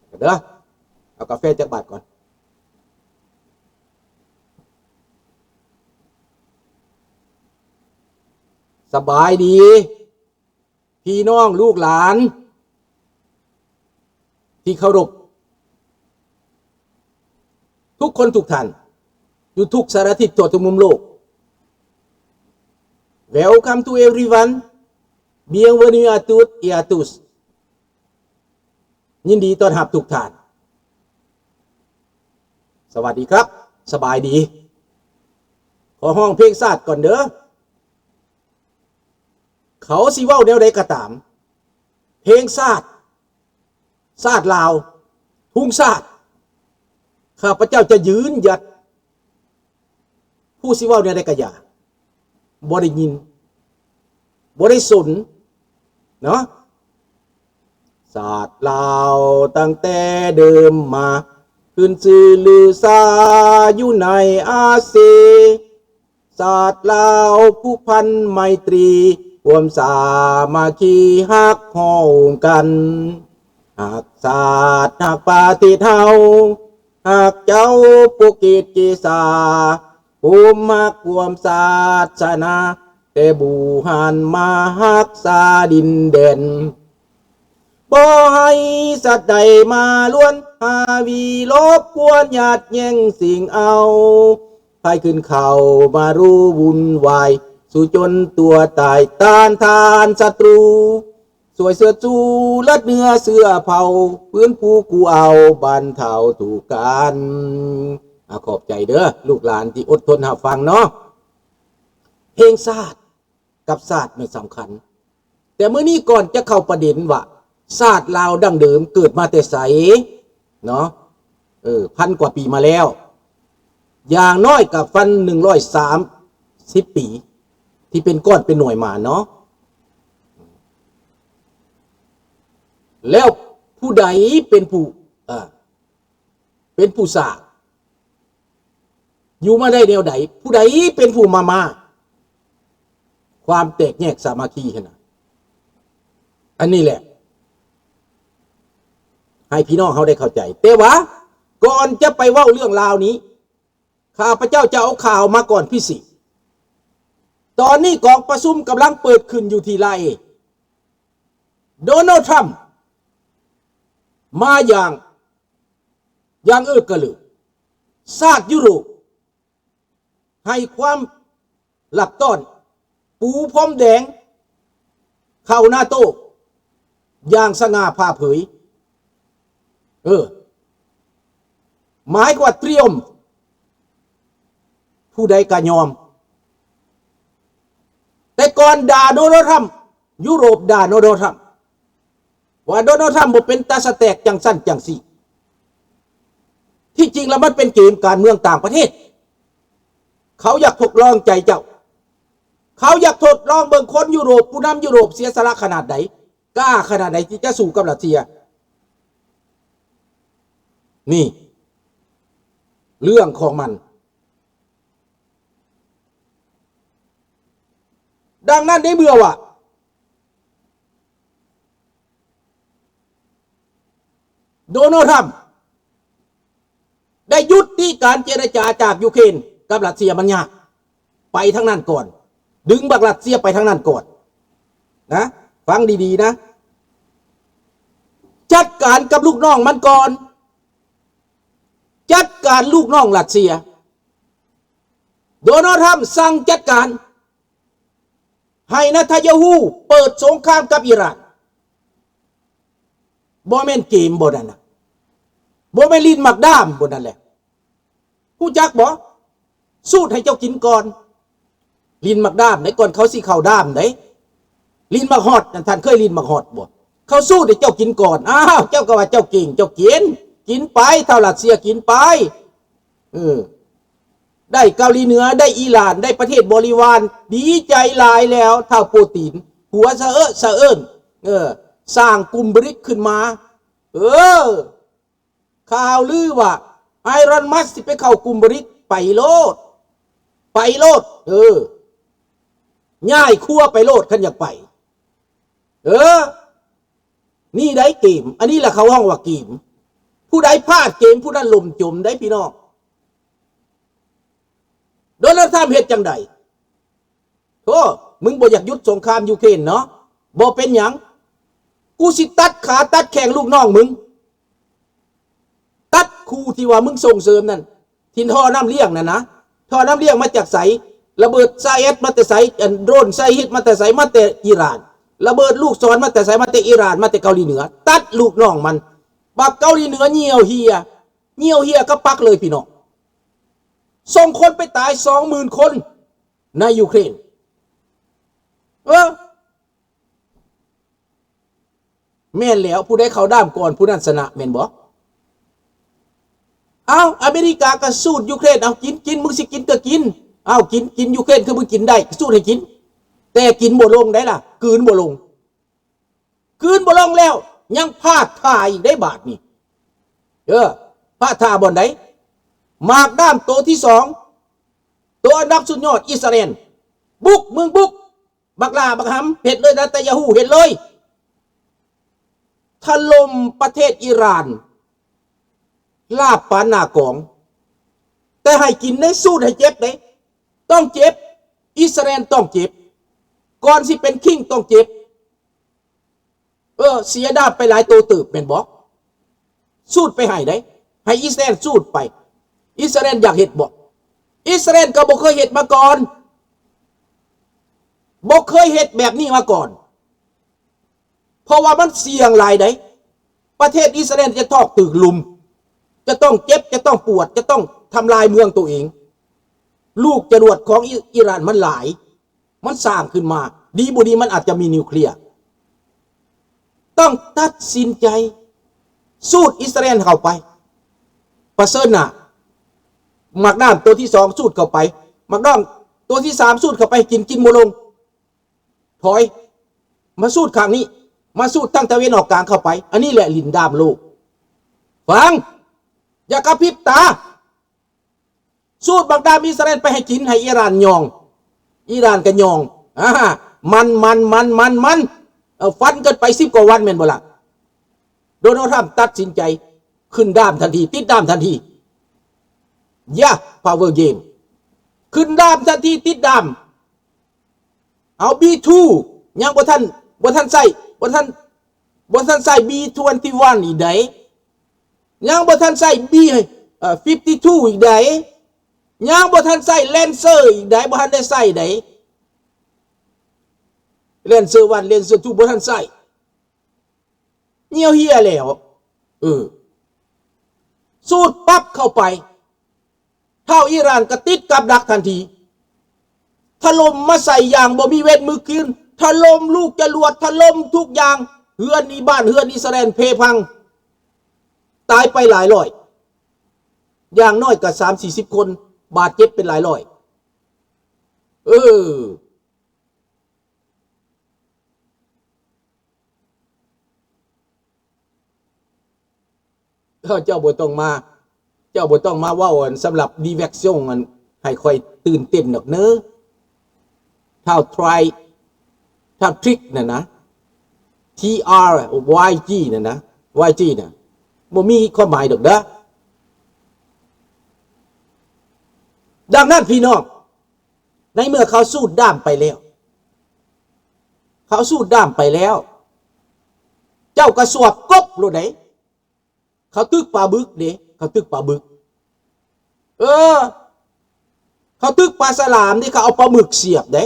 ເດີ ເອົາກາແຟຈັກບາດກ່ອນ. ສະບາຍດີ ພີ່ນ້ອງລູກຫຼານທີ່ເຄົາລົບ ທຸກຄົນທຸກທ່ານ ຢູ່ທຸກສາລະທິດທົ່ວທຸກມຸມໂລກ. Welcome to everyone. Bienvenue à toutes et à tous. ຍິນດີຕ້ອນຮັບທຸກທ່ານ. ສະຫວັດດີຄັບ ສະບາຍດີ. ຂໍຮ້ອງເພງຊາດກ່ອນເດີ. ເຂົາຊິເວົ້າແນວໃດກໍຕາມ, ເພງຊາດ, ຊາດລາວ, ທຸງຊາດ, ຂ້າພະເຈົ້າຈະຢືນຢັດ. ຜູ້ຊິເວົ້າແນວໃດກໍຢ່າ, ບໍ່ໄດ້ຍິນ, ບໍ່ໄດ້ສົນເນາະ. ຊາດລາວຕັ້ງແຕ່ເດີມມາ, ຂຶ້ນຊື່ລືຊາຢູ່ໃນອາຊີ. ຊາດລາວຜູກພັນໄມຕີ, ຮ່ວມສາມັກຄີຮັກຮ່ວມກັນ. ຮັກຊາດຮັກປະເທດເຮົາ, ຮັກເຈົ້າປົກເກດເກສາ, ໂຮມຮັກຮ່ວມສາສະໜາ, ແຕ່ບູຮານມາຮັກສາດິນແດນ. ບໍ່ໃຫ້ສັດໃດມາລວນ ຫາວີລົບກວນ ຍາດແຍ່ງຊິງເອົາ. ໃຜຂຶ້ນເຂົ້າມາຮູ້ວຸ່ນວາຍ ສູ້ຈົນຕົວຕາຍ ຕ້ານທານສັດຕູ. ຊ່ວຍເຊີດຊູເລີດເນື້ອເຊື້ອເຜົ່າ ຟື້ນຟູກູ້ເອົາບັນເທົາທຸກການ. ອາ ຂອບໃຈເດີ ລູກຫຼານທີ່ອົດທົນຮັບຟັງເນາະ. ເພງຊາດ ກັບຊາດແມ່ນສຳຄັນ. ແຕ່ມື້ນີ້ກ່ອນຈະເຂົ້າປະເດັນວ່າຊາດລາວດັ້ງເດີມເກີດມາແຕ່ໃສເນາະ, ເອີ ພັນກວ່າປີມາແລ້ວ, ຢ່າງນ້ອຍກໍພັນໜຶ່ງຮ້ອຍສາມສິບປີ ທີ່ເປັນກ້ອນເປັນໜ່ວຍມາເນາະ. ແລ້ວຜູ້ໃດເປັນຜູ້ ເອີ ເປັນຜູ້ສ້າງ? ຢູ່ມາໄດ້ແນວໃດ? ຜູ້ໃດເປັນຜູ້ມາ ມາຄວາມແຕກແຍກສາມັກຄີຫັ້ນນະ? ອັນນີ້ແຫຼະ ໃຫ້ພີ່ນ້ອງເຮົາໄດ້ເຂົ້າໃຈ. ແຕ່ວ່າກ່ອນຈະໄປເວົ້າເລື່ອງລາວນີ້ ຂ້າພະເຈົ້າຈະເອົາຂ່າວມາກ່ອນພິເສດ. ຕອນນີ້ກອງປະຊຸມກຳລັງເປີດຂຶ້ນຢູ່ທີ່ລາເອ. ໂດນັລ ທຣຳ ມາຢ່າງ ຢ່າງເອີກະເລີ. ຊາດຢູໂຣບໃຫ້ຄວາມຮັບຕ້ອນ, ປູພອມແດງເຂົ້ານາໂຕຢ່າງສະຫງ່າຜ່າເຜີຍ. ເອີ ໝາຍກວ່າຕຣຽມ ຜູ້ໃດກະຍອມ. ແຕ່ກ່ອນດ່າໂດນັລ ທຣຳ, ຢູໂຣບດ່າໂດນັລ ທຣຳ ວ່າໂດນັລ ທຣຳບໍ່ເປັນຕາສະແຕກຈັ່ງຊັ້ນຈັ່ງຊີ້. ທີ່ຈິງແລ້ວມັນເປັນເກມການເມືອງຕ່າງປະເທດ. ເຂົາຢາກທົດລອງໃຈເຈົ້າ. ເຂົາຢາກທົດລອງເບິ່ງຄົນຢູໂຣບ, ຜູ້ນຳຢູໂຣບເສຍສະຫຼະຂະໜາດໃດ, ກ້າຂະໜາດໃດທີ່ຈະສູ້ກັບຣັດເຊຍ. ນີ້ເລື່ອງຂອງມັນ. ດັ່ງນັ້ນ ໃນເມື່ອວ່າ ໂດນັລ ທຣຳ ໄດ້ຍຸຕິການເຈລະຈາຈາກຢູເຄຣນກັບຣັດເຊຍ ມັນຍາກ, ໄປທາງນັ້ນກ່ອນ, ດຶງບັກຣັດເຊຍໄປທາງນັ້ນກ່ອນນະ. ຟັງດີໆນະ, ຈັດການກັບລູກນ້ອງມັນກ່ອນ, ຈັດການລູກນ້ອງຣັດເຊຍ. ໂດນັລ ທຣຳ ສັ່ງຈັດການ ໃຫ້ເນທັນຍາຮູ້ເປີດສົງຄາມກັບອີຣານ. ບໍ່ແມ່ນເກມບໍ່ນັ້ນນະ? ບໍ່ແມ່ນຫຼິ້ນໝາກດ້າມບໍ່ນັ້ນແຫຼະ? ຮູ້ຈັກບໍ່? ສູດໃຫ້ເຈົ້າກິນກ່ອນ. ຫຼິ້ນໝາກດ້າມໃດ ກ່ອນເຂົາຊິເຂົ້າດ້າມໃດ. ຫຼິ້ນໝາກຮອດນັ້ນ ທ່ານເຄີຍຫຼິ້ນໝາກຮອດບໍ່? ເຂົາສູດໃຫ້ເຈົ້າກິນກ່ອນ. ອ້າວ ເຈົ້າກໍວ່າເຈົ້າເກັ່ງ ເຈົ້າກິນ, ກິນໄປ ທ້າວຣັດເຊຍ ກິນໄປ. ເອີ ໄດ້ເກົາຫຼີເໜືອ ໄດ້ອີຣານ ໄດ້ປະເທດບໍລິວານ ດີໃຈຫຼາຍແລ້ວ. ທ້າວໂປຕີນ ຫົວສະເອິະສະເອິນ ເອີ ສ້າງກຸ່ມບຣິກຂຶ້ນມາ. ເອີ ຂ່າວລືວ່າ ໄອລອນ ມັສ ຊິໄປເຂົ້າກຸ່ມບຣິກ. ໄປໂລດ ໄປໂລດ. ເອີ ຍ້າຍຄົວໄປໂລດ ຄັນຢາກໄປ. ເອີ ນີ້ໄດເກມ, ອັນນີ້ລະເຂົາຮ້ອງວ່າເກມ. ຜູ້ໃດພາດເກມຜູ້ນັ້ນລົ້ມຈົມໄດ໋ພີ່ນ້ອງ. ໂດນັລ ທຣຳເຮັດຈັ່ງໃດ? ໂທ, ມຶງບໍ່ຢາກຢຸດສົງຄາມຢູເຄຣນເນາະ? ບໍ່ເປັນຫຍັງ, ກູຊິຕັດຂາຕັດແຂ້ງລູກນ້ອງມຶງ, ຕັດຄູ່ທີ່ວ່າມຶງສົ່ງເສີມນັ້ນ, ທີ່ທໍ່ນ້ຳລ້ຽງນັ້ນນະ, ທໍ່ນ້ຳລ້ຽງມາຈາກໃສ? ລະເບີດຊາເອັດມາແຕ່ໃສ? ອັນໂດຣນຊາເອັດມາແຕ່ໃສ? ມາແຕ່ອີຣານ. ລະເບີດລູກສອນມາແຕ່ໃສ? ມາແຕ່ອີຣານ, ມາແຕ່ເກົາຫຼີເໜືອ. ຕັດລູກນ້ອງມັນ, ປາກເກົາຫຼີເໜືອຍ່ຽວເຫື່ອ, ຍ່ຽວເຫື່ອກະປັກເລີຍພີ່ນ້ອງ. ສົ່ງຄົນໄປຕາຍສອງໝື່ນຄົນໃນຢູເຄຣນ. ເອີ ແມ່ນແລ້ວ, ຜູ້ໃດເຂົ້າດ້າມກ່ອນຜູ້ນັ້ນຊະນະແມ່ນບໍ່? ເອົ້າ, ອາເມລິກາກະສູດຢູເຄຣນ, ເອົາ ກິນ, ກິນ, ມຶງຊິກິນກະກິນ, ເອົາ ກິນ, ກິນ, ຢູເຄຣນຄືມຶງກິນໄດ້, ສູດໃຫ້ກິນ, ແຕ່ກິນບໍ່ລົງໄດ໋ລະ, ກືນບໍ່ລົງ. ກືນບໍ່ລົງແລ້ວ ຍັງພາດທ່າອີກໄດ໋ບາດນີ້. ເອີ ພາດທ່າບ່ອນໃດ? ໝາກດ້າມໂຕທີສອງ, ໂຕອັນດັບສຸດຍອດ, ອິດສະຣາແອນ. ບຸກ, ມຶງບຸກ, ບັກຫຼ້າບັກຫຳ, ເຮັດເລີຍ, ນະຕາຍາຮູ້, ເຮັດເລີຍ. ຖະຫຼົ່ມປະເທດອີຣານ ລາບປານໜ້າກອງ, ແຕ່ໃຫ້ກິນໄດ້, ສູດໃຫ້ເຈັບເດ້, ຕ້ອງເຈັບ. ອິດສະຣາແອນຕ້ອງເຈັບ, ກ່ອນຊິເປັນຄິງຕ້ອງເຈັບ. ເອີ ເສຍດາບໄປຫຼາຍໂຕເຕີບແມ່ນບໍ່? ສູດໄປໃຫ້ໄດ໋, ໃຫ້ອິດສະຣາແອນສູດໄປ. ອິດສະຣາແອນຢາກເຮັດບໍ່? ອິດສະຣາແອນກໍບໍ່ເຄີຍເຮັດມາກ່ອນ, ບໍ່ເຄີຍເຮັດແບບນີ້ມາກ່ອນ. ເພາະວ່າມັນສ່ຽງຫຼາຍໃດ໋. ປະເທດອິດສະຣາແອນຈະຕ້ອງຖືກລຸມ, ຈະຕ້ອງເຈັບ, ຈະຕ້ອງປວດ, ຈະຕ້ອງທຳລາຍເມືອງໂຕເອງ. ລູກຈະລວດຂອງອີ ອີຣານມັນຫຼາຍ, ມັນສ້າງຂຶ້ນມາ, ດີບໍ່ດີມັນອາດຈະມີນິວເຄລຍ. ຕ້ອງຕັດສິນໃຈ, ສູດອິດສະຣາແອນເຂົ້າໄປ, ປະເຊີນໜ້າ. ໝາກດ້າມໂຕທີສອງສູດເຂົ້າໄປ, ໝາກດ້າມໂຕທີສາມສູດເຂົ້າໄປ, ກິນ, ກິນບໍ່ລົງ. ຖອຍ ມາສູດຂ້າງນີ້, ມາສູດທາງຕາເວັນອອກກາງເຂົ້າໄປ. ອັນນີ້ແຫຼະຫຼິ້ນດ້າມໂລກ. ຟັງ, ຢ່າກະພິບຕາ. ສູດບັກດາມອິດສະຣາແອນໄປໃຫ້ກິນ, ໃຫ້ອີຣານຍ່ອງ, ອີຣານກະຍ່ອງ. ອາ ມັນ, ມັນ, ມັນ, ມັນ, ມັນ. ເອົາ, ຟັນກັນໄປສິບກວ່າວັນແມ່ນບໍ່ລະ? ໂດນັລ ທຣຳຕັດສິນໃຈຂຶ້ນດ້າມທັນທີ, ຕິດດ້າມທັນທີ. ຢາ ພາວເວີເກມ, ຂຶ້ນດ້າມທັນທີ, ຕິດດ້າມ. ເອົາ ບີທູ ຍັງບໍ່ທັນ, ບໍ່ທັນໃຊ້, ບໍ່ທັນ, ບໍ່ທັນໃຊ້ ບີທວນຕີວັນ ອີກໃດ, ຍັງບໍ່ທັນໃຊ້ ບີ ເອີ ຟິບຕີທູ ອີກໃດ, ຍັງບໍ່ທັນໃຊ້ ແລນເຊີ ອີກໃດ, ບໍ່ທັນໄດ້ໃຊ້ໃດ. ແລນເຊີ ວັນ ແລນເຊີ ທູ ບໍ່ທັນໃຊ້. ຍ່ຽວເຫື່ອແລ້ວ. ເອີ ສູດປັບເຂົ້າໄປ, ທ້າວອີຣານກະຕິດກັບດັກທັນທີ. ຖະຫຼົ່ມມາໃສ່ຢ່າງບໍ່ມີເວັນມີຄືນ, ຖະຫຼົ່ມລູກຈະຫຼວດ, ຖະຫຼົ່ມທຸກຢ່າງ. ເຮືອນອີ ບ້ານເຮືອນອິດສະຣາແອນເພພັງ, ຕາຍໄປຫຼາຍຮ້ອຍ, ຢ່າງໜ້ອຍກະສາມສີ່ສິບຄົນ, ບາດເຈັບເປັນຫຼາຍຮ້ອຍ. ເອີ. ເຈົ້າບໍ່ຕ້ອງມາ, ເຈົ້າບໍ່ຕ້ອງມາເວົ້າອັນສຳລັບ diversion ອັນໃຫ້ຂ້ອຍຕື່ນເຕັ້ນດອກເນີ. ທ້າວ Try, ທ້າວ Trick ນັ້ນນະ, T R Y G ນັ້ນນະ, Y G ນະ, ບໍ່ມີຄວາມໝາຍດອກເດີ. ດັ່ງນັ້ນພີ່ນ້ອງ, ໃນເມື່ອເຂົາສູດດ້າມໄປແລ້ວ, ເຂົາສູດດ້າມໄປແລ້ວ, ເຈົ້າກໍສວບກົບໂລດເດ້. ເຂົາຕຶກປາບຶກເດ້, ເຂົາຕຶກປາບຶກ. ເອີ, ເຂົາຕຶກປາສະຫຼາມເດ້, ເຂົາເອົາປາໝຶກສຽບເດ້.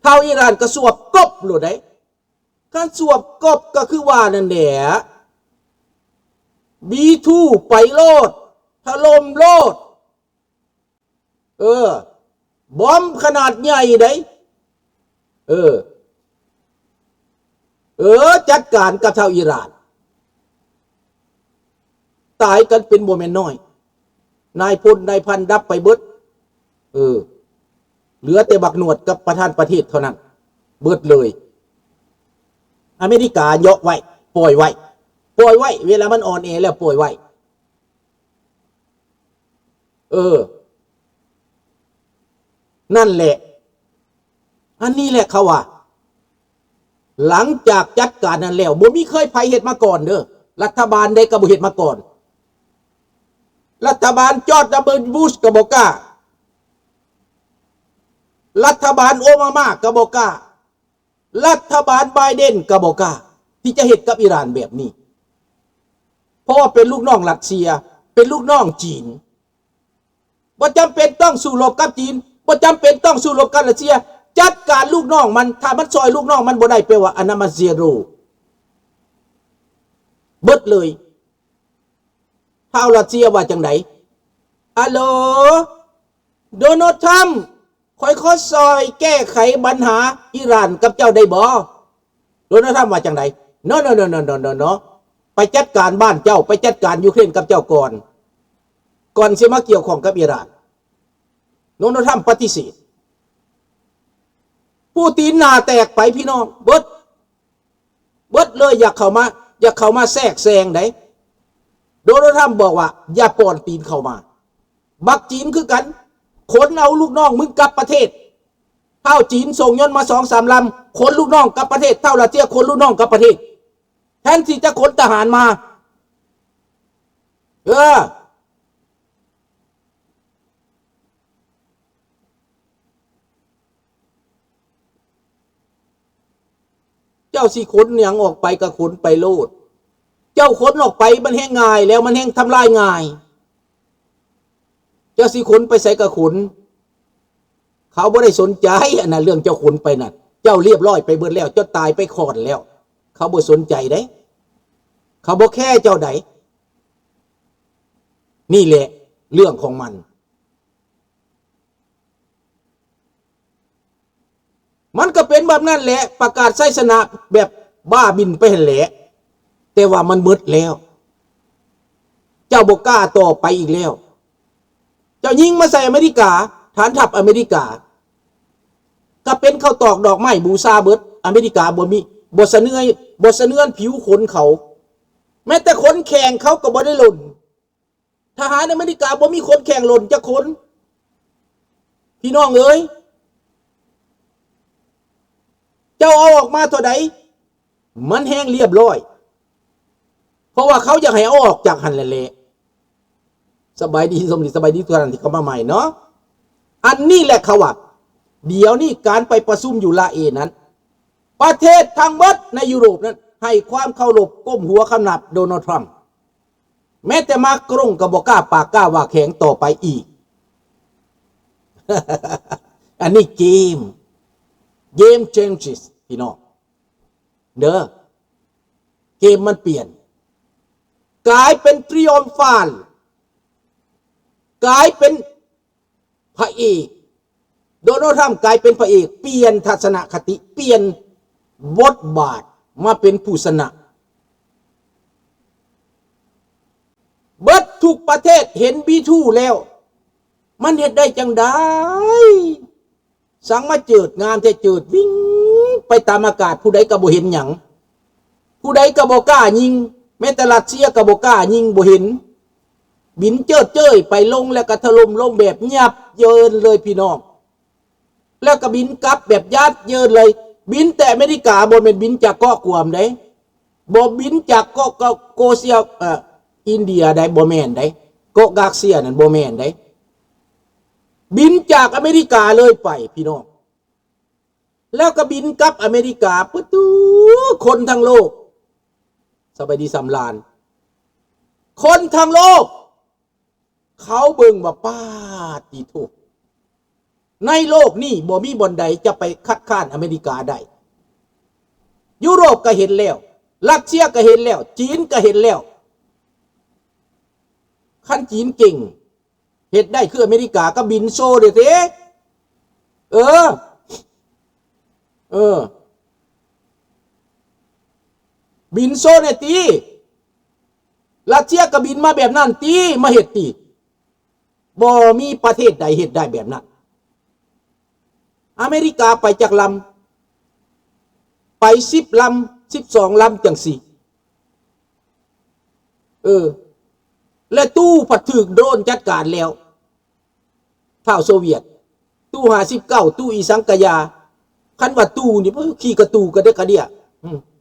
ທ້າວອີຣານກໍສວບກົບໂລດເດ້. ຄັນສວບກົບກໍຄືວ່ານັ້ນແຫຼະ, ບີທູໄປໂລດ, ຖະຫຼົ່ມໂລດ. ເອີ, ບອມຂະໜາດໃຫຍ່ເດ້. ເອີ, ເອີ, ຈັດການກັບທ້າວອີຣານ. ຕາຍກັນເປັນບໍ່ແມ່ນນ້ອຍ, ນາຍພົນນາຍພັນດັບໄປເບິດ. ເອີ, ເຫຼືອແຕ່ບັກໜວດກັບປະທານປະເທດເທົ່ານັ້ນ, ເບິດເລີຍ. ອາເມລິກາເຍາະໄວ້, ປ່ອຍໄວ້, ປ່ອຍໄວ້, ເວລາມັນອ່ອນແອແລ້ວປ່ອຍໄວ້. ເອີ, ນັ້ນແຫຼະ, ອັນນີ້ແຫຼະເຂົາວ່າ ຫຼັງຈາກຈັດການນັ້ນແລ້ວ ບໍ່ມີເຄີຍໃຜເຮັດມາກ່ອນເດີ້. ລັດຖະບານໃດກໍບໍ່ເຮັດມາກ່ອນ. ລັດຖະບານ George W Bush ກໍບໍ່ກ້າ. ລັດຖະບານໂອບາມາກໍບໍ່ກ້າ. ລັດຖະບານ Biden ກໍບໍ່ກ້າ ທີ່ຈະເຮັດກັບອີຣານແບບນີ້. ເພາະວ່າເປັນລູກນ້ອງຣັດເຊຍ, ເປັນລູກນ້ອງຈີນ. ບໍ່ຈຳເປັນຕ້ອງສູ້ລົບກັບຈີນ, ບໍ່ຈຳເປັນຕ້ອງສູ້ລົບກັບຣັດເຊຍ. ຈັດການລູກນ້ອງມັນ, ຖ້າມັນຊ່ອຍລູກນ້ອງມັນບໍ່ໄດ້, ແປວ່າອັນນັ້ນມັນ zero ເບິດເລີຍ. ທ້າວຣັດເຊຍວ່າຈັ່ງໃດ? ອາໂຫຼ ໂດນັລ ທຣຳ, ຂ້ອຍຂໍຊ່ອຍແກ້ໄຂບັນຫາອີຣານກັບເຈົ້າໄດ້ບໍ່? ໂດນັລ ທຣຳວ່າຈັ່ງໃດ? ໂນ ໂນ ໂນ ໂນ ໂນ ໂນ ໂນ ໄປຈັດການບ້ານເຈົ້າ, ໄປຈັດການຢູເຄຣນກັບເຈົ້າກ່ອນ, ກ່ອນຊິມາກ່ຽວຂ້ອງກັບອີຣານ. ໂດນັລ ທຣຳປະຕິເສດ. ປູຕິນໜ້າແຕກໄປພີ່ນ້ອງ, ເບິດ ເບິດເລີຍ, ຢ່າເຂົ້າມາ, ຢ່າເຂົ້າມາແຊກແຊງໃດ. ໂດນັລ ທຣຳບອກວ່າ ຢ່າປ້ອນຕີນເຂົ້າມາ. ບັກຈີນຄືກັນ, ຂົນເອົາລູກນ້ອງມຶງກັບປະເທດ. ທ້າວຈີນສົ່ງຍົນມາສອງສາມລຳ, ຂົນລູກນ້ອງກັບປະເທດ. ທ້າວຣັດເຊຍຂົນລູກນ້ອງກັບປະເທດ, ແທນທີ່ຈະຂົນທະຫານມາ. ເອີ. ເຈົ້າຊິຂົນຫຍັງອອກໄປກໍຂົນໄປໂລດ. ເຈົ້າຂົນອອກໄປມັນແຮ່ງງ່າຍແລ້ວ, ມັນແຮ່ງທຳລາຍງ່າຍ. ເຈົ້າຊິຂົນໄປໃສກໍຂົນ, ເຂົາບໍ່ໄດ້ສົນໃຈ. ອັນນັ້ນເລື່ອງເຈົ້າຂົນໄປນັ້ນ, ເຈົ້າລຽບຮ້ອຍໄປເບິດແລ້ວ, ເຈົ້າຕາຍໄປຂ້ອນແລ້ວ, ເຂົາບໍ່ສົນໃຈເດ້, ເຂົາບໍ່ແຄເຈົ້າໃດ. ນີ້ແຫຼະເລື່ອງຂອງມັນ. ມັນກໍເປັນແບບນັ້ນແຫຼະ, ປະກາດໄຊຊະນະແບບບ້າບິນໄປຫັ້ນແຫຼະ, ແຕ່ວ່າມັນໝົດແລ້ວ. ເຈົ້າບໍ່ກ້າຕໍ່ໄປອີກແລ້ວ. ເຈົ້າຍິງມາໃສ່ອາເມລິກາ, ຖານທັບອາເມລິກາ ກໍເປັນເຂົ້າຕອກດອກໄມ້ບູຊາເບິດ. ອາເມລິກາບໍ່ມີ, ບໍ່ສະເໜືອນ, ບໍ່ສະເໜືອນຜິວຂົນເຂົາ, ແມ້ແຕ່ຂົນແຂ້ງເຂົາກໍບໍ່ໄດ້ຫຼົ່ນ. ທະຫານອາເມລິກາບໍ່ມີຂົນແຂ້ງຫຼົ່ນຈັກຄົນ. ພີ່ນ້ອງເອີຍ, ເຈົ້າເອົາອອກມາເທົ່າໃດ ມັນແຮ່ງລຽບຮ້ອຍ, ເພາະວ່າເຂົາຢາກໃຫ້ເອົາອອກຈາກຫັ້ນແຫຼະ. ສະບາຍດີ ສົມດີ, ສະບາຍດີທຸກທ່ານທີ່ເຂົ້າມາໃໝ່ເນາະ. ອັນນີ້ແຫຼະເຂົາວ່າ ດຽວນີ້ການໄປປະຊຸມຢູ່ລາເອນັ້ນ, ປະເທດທັງເບິດໃນຢູໂຣບນັ້ນໃຫ້ຄວາມເຄົາລົບ, ກົ້ມຫົວຄຳນັບໂດນັລ ທຣຳ. ແມ້ແຕ່ມາກຣົງກໍບໍ່ກ້າປາກກ້າວ່າແຂງຕໍ່ໄປອີກ. ອັນນີ້ເກມ, game changes ພີ່ນ້ອງເດີ. ເກມມັນປ່ຽນ, ກາຍເປັນ triumphant, ກາຍເປັນ ພະເອກ. ໂດນັລ ທຣຳກາຍເປັນພະເອກ, ປ່ຽນທັດສະນະຄະຕິ, ປ່ຽນບົດບາດມາເປັນຜູ້ຊະນະ. ເບິດທຸກປະເທດເຫັນ ບີທູ ແລ້ວ, ມັນເຮັດໄດ້ຈັ່ງໃດ? ສັງມາເຈີດງາມແທ້, ເຈີດວິ່ງໄປຕາມອາກາດ, ຜູ້ໃດກໍບໍ່ເຫັນຫຍັງ, ຜູ້ໃດກໍບໍ່ກ້າຍິງ, ແມ້ແຕ່ຣັດເຊຍກໍບໍ່ກ້າຍິງ, ບໍ່ເຫັນ. ບິນເຈີດເຈີຍໄປ, ລົງແລ້ວກໍຖະຫຼົ່ມລົງແບບຫຍັບເຢິນເລີຍພີ່ນ້ອງ, ແລ້ວກໍບິນກັບແບບຫຍັບເຢິນເລີຍ. ບິນແຕ່ອາເມລິກາ, ບໍ່ແມ່ນບິນຈາກເກາະກວມເດ້, ບໍ່ບິນຈາກເກາະ ເກາະ ເກາະເຊຍ ເອີ ອິນເດຍໃດ, ບໍ່ແມ່ນໃດ, ເກາະກາກເຊຍນັ້ນບໍ່ແມ່ນໃດ. ບິນຈາກອາເມລິກາເລີຍໄປພີ່ນ້ອງ, ແລ້ວກໍບິນກັບອາເມລິກາ. ປະຕູ ຄົນທັງໂລກ, ສະບາຍດີສຳລານ, ຄົນທັງໂລກ ເຂົາເບິ່ງວ່າ ປາດຕິໂທ, ໃນໂລກນີ້ບໍ່ມີບ່ອນໃດຈະໄປຄັດຄ້ານອາເມລິກາໄດ້. ຢູໂຣບກໍເຫັນແລ້ວ, ຣັດເຊຍກໍເຫັນແລ້ວ, ຈີນກໍເຫັນແລ້ວ. ຄັນຈີນເກັ່ງ ເຮັດໄດ້ຄືອາເມລິກາ ກໍບິນໂຊເດ້ເຕ. ເອີ ເອີ ບິນໂຊແດ່ຕິ. ຣັດເຊຍກໍບິນມາແບບນັ້ນຕິ, ມາເຮັດຕິ. ບໍ່ມີປະເທດໃດເຮັດໄດ້ແບບນັ້ນ. ອາເມລິກາໄປຈັກລຳ? ໄປສິບລຳ, ສິບສອງລຳ ຈັ່ງຊີ້. ເອີ ແລະ ຕູ້ພັດຖືກໂດຣນຈັດການແລ້ວ. ທ້າວໂຊວຽດ, ຕູ້ຫ້າສິບເກົ້າ, ຕູ້ອີສັງກະຢ່າ. ຄັນວ່າຕູ້ນີ້ ໂອ້ຍ ຂີ້ກະຕູກະເດກກະເດຍ. ອືມ